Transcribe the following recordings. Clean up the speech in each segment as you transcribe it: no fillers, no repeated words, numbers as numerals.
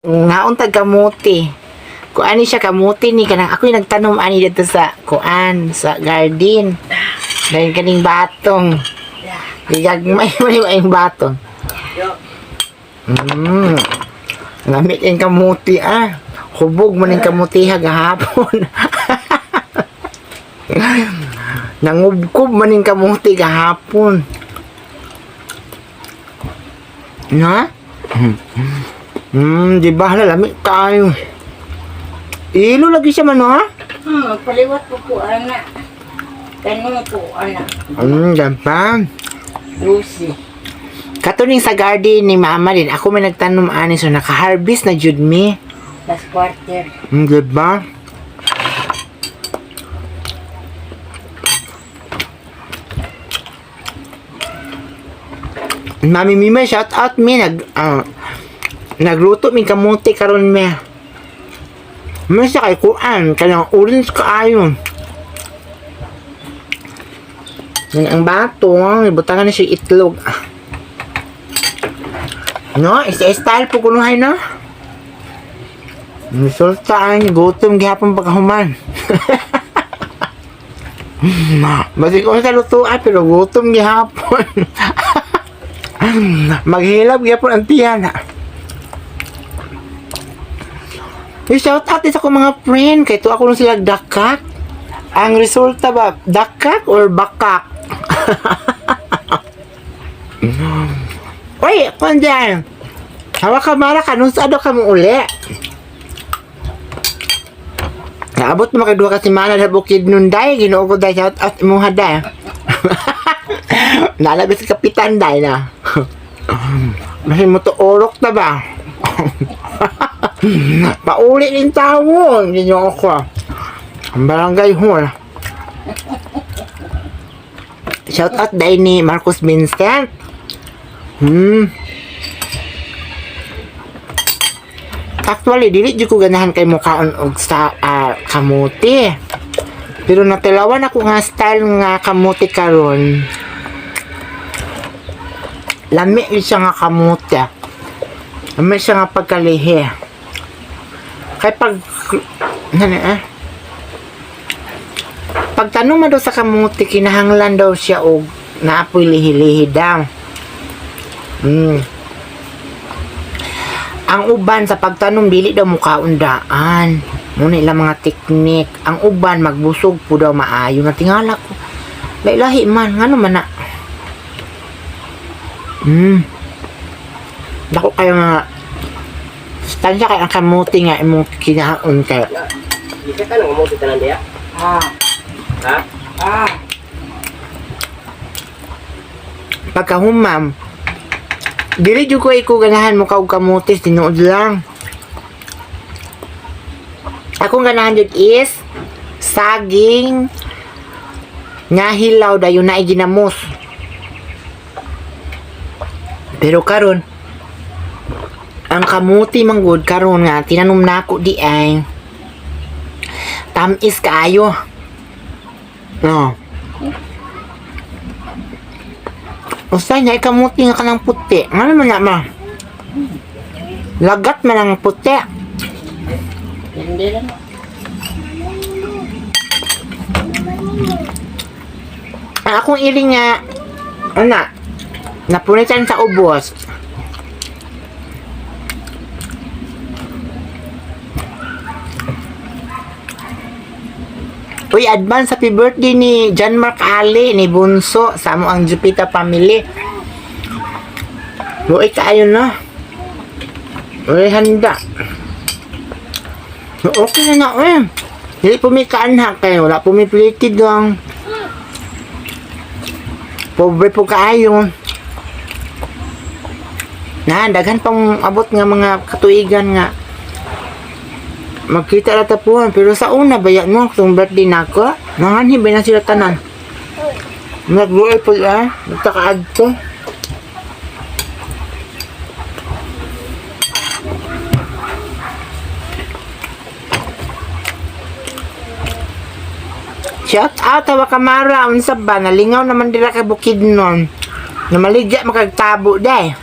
Naon tag kamuti. Kuan ni siya kamuti ni kanang ako'y nagtanom ani dito sa kuan sa garden. Dahil kaning batong. Gigagmay man yung ayong batong. Mm. Lamit yung kamuti ah. Hubog man yung kamuti ha gahapon. Nangubkob man yung kamuti gahapon. Na? Di ba hala lamit kayo. Ilo lagi siya man ha? Paliwat ko ko, ana. Tanong ko, ana. Gampang. Lucy. Katuning sa garden ni mama din, ako may nagtanom ani so naka-harvest na jud mi. Last quarter. Di ba? Mami Mima, shout out mi nagluto mi kamote karon mi. May sa kay kuan kanang orange kaayo. Yan ang bato, ibutangan na siya itlog. No, isa style po kunuhay no. Resulta ang gutom gihapon pagkahuman. Basig ko sa lutuan pero gutom gihapon. Maghilab gihapon ang tiyan. Uy, shout out din sa akong mga friend. Kay to ako nung sila dakak. Ang resulta ba, dakak or bakak? Uy, kung dyan. Hawa ka mara ka, nung sa ka mo uli. Naabot mo kay duha ka semana sa bukid nun day, Ginoo ko day, shout out imong day. Nalabis si kapitan day na. Masin mo to orok na ba? Pauli din tao, Ginoo ko. Ang barangay hall. Shout out day ni Marcos Vincent. Actually, dili jud ko ganahan kay mukaon og sa kamote. Pero natilawan ako nga style nga kamote karon. Lami gyud siya nga kamote. Lami siya nga pagkalihi. Kay pag ano eh? Pagtanong man daw sa kamote, kinahanglan daw siya og naapoy lihi-lihi daw. Ang uban sa pagtanom dili daw mukaundaan. Muna ilang mga teknik. Ang uban magbusog po daw maayo. Natingala ko. Lahi man ngano man na. Dako kayo nga tansya kay ang kamuti nga imong kinaon kay Di ka tanong mo tanan diya? Ah. Ha? Ah. Pagkahumam dili jud ko iko ganahan mo kaog kamutis, tinuod lang. Akong ganahan jud is saging nga hilaw dayon na ginamos. Pero karon ang kamuti manggod karon nga tinanom nako di ay tamis kaayo. No. Usa niya kamuti nga kanang puti. Ngano man na ma? Lagat man ang puti. Hindi lang. Ang akong iling nga ana napunitan sa ubos. Uy, advance happy birthday ni John Mark Ali ni Bunso sa amo ang Jupiter family. Uy, kaayo na. Uy, handa. Okay na na, uy. Hindi pumikaan ha kayo. Wala pumiplitid lang. Pobre po kaayo. Na, daghan pang abot nga mga katuigan nga. Magkita ra tapuhan pero sa una baya mo itong birthday nako. Nanganhi ba na sila tanan? Nagluoy po ah, nagtakaad ko. Shout out tawa kamara unsa ba nalingaw naman dira kay Bukidnon. Namaligya makagtabo day.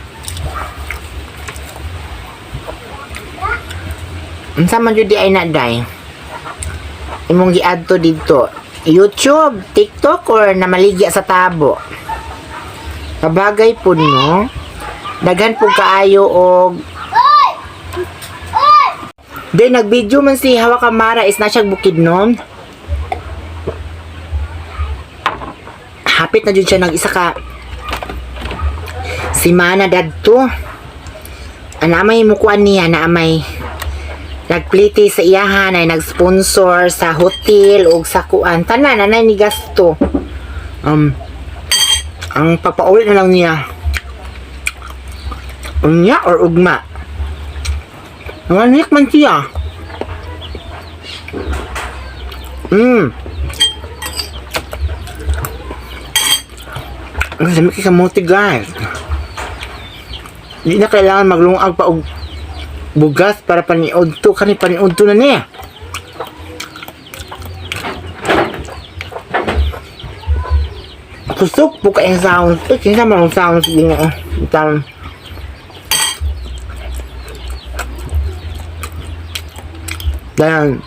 Unsa man jud di ay na day? Imong giadto didto. YouTube, TikTok or namaligya sa tabo? Kabagay pud, no. Daghan pud kaayo og. Then nag-video man si Hawa Kamara is na siya Bukidnon. Hapit na jud siya nag isa ka simana dadto. Ana may mukuan niya na amay nagpliti sa iyahan ay nag-sponsor sa hotel o sa kuan tanan anay ni gasto. Ang pagpauli na lang niya unya or ugma. One week man siya. Ang sami kay kamote, guys. Di na kailangan maglungag pa og bugas para paniud to kani, paniud to na niya. Kusog po kayong sounds. Eh, kinsa man ang sounds din nga. Sound. Dahil,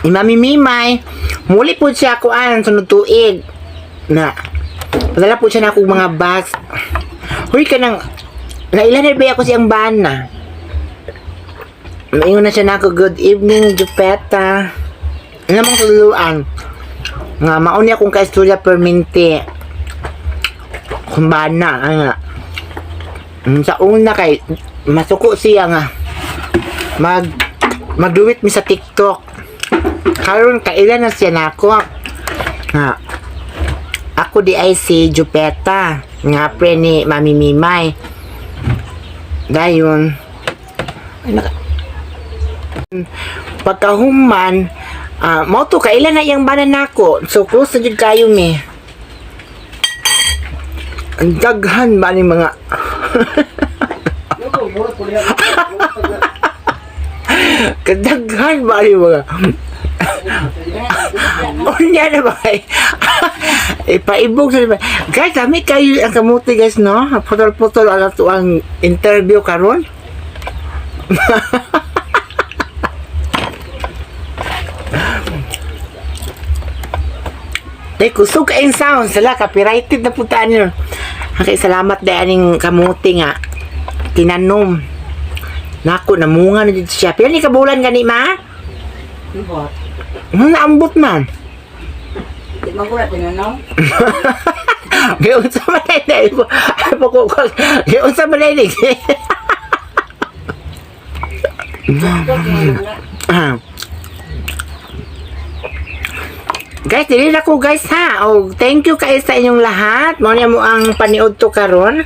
Mami Mimay, muli po siya kuan sunod tuig. Na, padala po siya na akong mga bags. Huy ka nang, nailan na ba ako siyang bana? Maingon na siya na ako, "Good evening, Jupeta." Ano namang tuluan? Nga, mauni akong kaistorya perminti. Kung bana, ano nga. Sa una kay, masuko siya nga. Magduwit mi sa TikTok. Karon kailan na siya nako. Nga, ako di ay si Jupeta, nga pre ni Mami Mimay. Dayon. Ay, pagkahuman, mao to kailan na iyang bana nako. So close na jud kayo mi. Ang daghan ba ni mga kadaghan ba ni mga unya na ba kay ipaibog sa diba? Guys, dami kayo ang kamuti, guys, no? Putol-putol ang ato ang interview karon. Day, kusog kayong sound. Sala, copyrighted na puntaan nyo. Okay, salamat day aning kamuti nga. Tinanom. Nako, namunga na dito siya. Pila ni kabulan gani, ma? Ibot. Ano naambot, ma'am? Di magulat din ano? Giunsa man na ko. Ay ko. Giunsa man na. Ah. Guys, dili na ko, guys, ha. Oh, thank you kayo sa inyong lahat. Mao niya mo ang paniud to karon.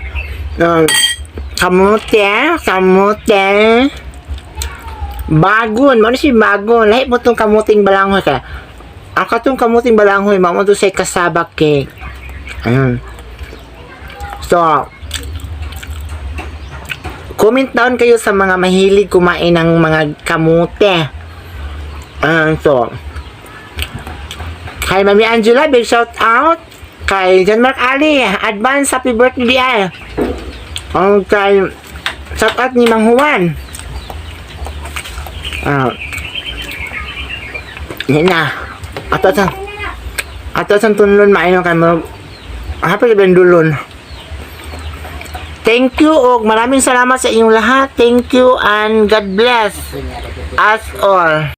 Kamote, kamote. Bagon, mao ni si bagon. Lahi mo tong kamuting balanghoy ka. Ang katong kamuting balanghoy, mao to say cassava cake. Ayun. So, comment down kayo sa mga mahilig kumain ng mga kamote. Ayun, so, kay Mami Angela, big shout out. Kay John Mark Ali, advance happy birthday ay. Ang kay shout out ni Mang Juan. Ah. Yan na. Ato sa tunlon maayo kay mo. Happy dulon. Thank you og maraming salamat sa inyong lahat. Thank you and God bless us all.